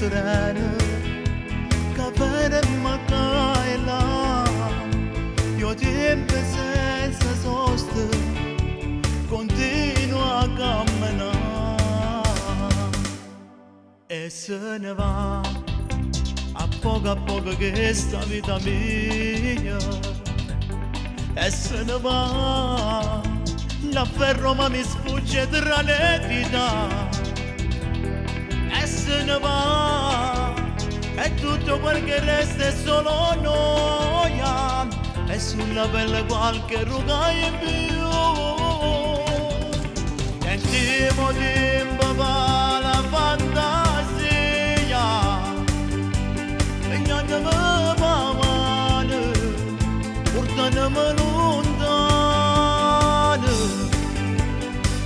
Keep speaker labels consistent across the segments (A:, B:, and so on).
A: treno che ferma qua e là, e 'o tiempo senza sosta continua a cammenà. E se ne va a poco a poco chesta vita mia. E se ne va, l'afferro ma mi sfugge tra le dita. E se ne va, e tutto quel che resta è solo noia. E sulla pelle qualche ruga in più. E timo tempo va la fantasia. E gnanno me va male, portandomi lontano.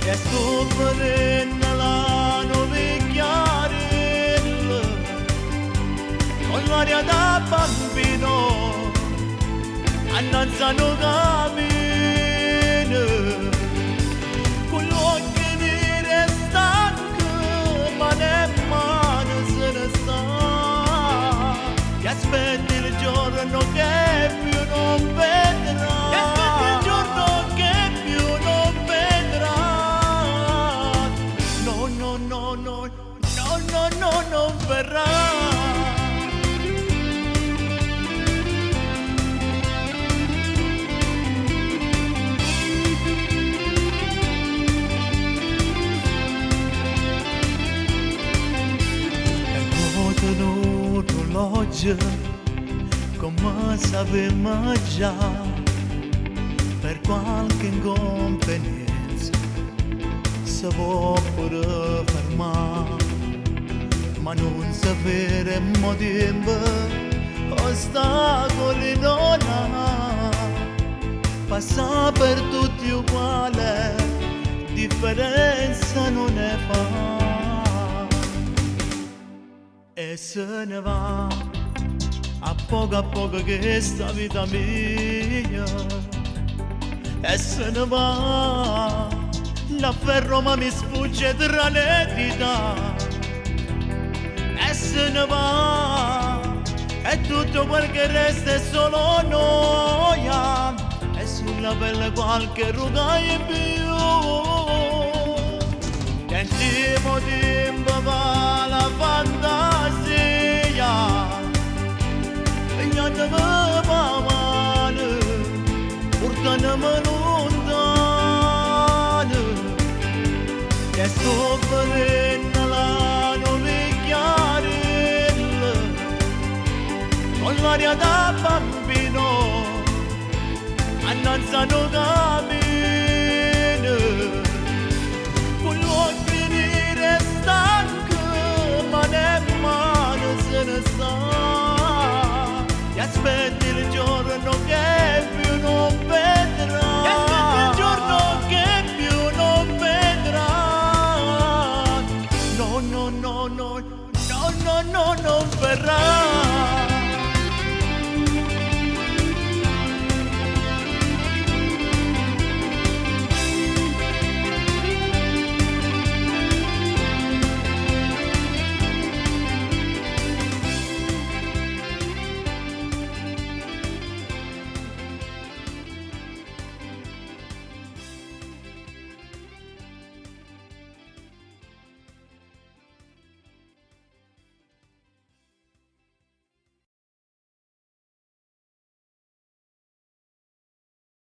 A: E sto vedendo la vecchiarella con l'aria da bambino annanzi a nu camino, con l'occhi neri e stanchi, mano e mano se ne sta. E aspetti il giorno che più non vedrà. E aspetti il giorno che più non vedrà. No, no, no, no, no, no, no, non verrà. E vota nu orologio come sappiamo già, per qualche inconvenienza si può pure fermare, ma non sapremo tempo ostacoli non ha. Passa per tutti uguale, differenza non ne fa. E se ne va a poco a poco questa vita mia. E se ne va, l'afferro ma mi sfugge tra le dita. E se ne va, e tutto quel che resta è solo noia. E sulla pelle qualche ruga in più. E timo tempo va la fantasia. E gnanno me va male, portandomi lontano. E sto vedendo la vecchiarella con l'aria da bambino annanzi a nu camino, con l'occhi neri e stanchi, mano e mano se ne sta. E aspetti il giorno che più non vedrà. E aspetti il giorno che più non vedrà. No, no, no, no, no, no, no, non verrà.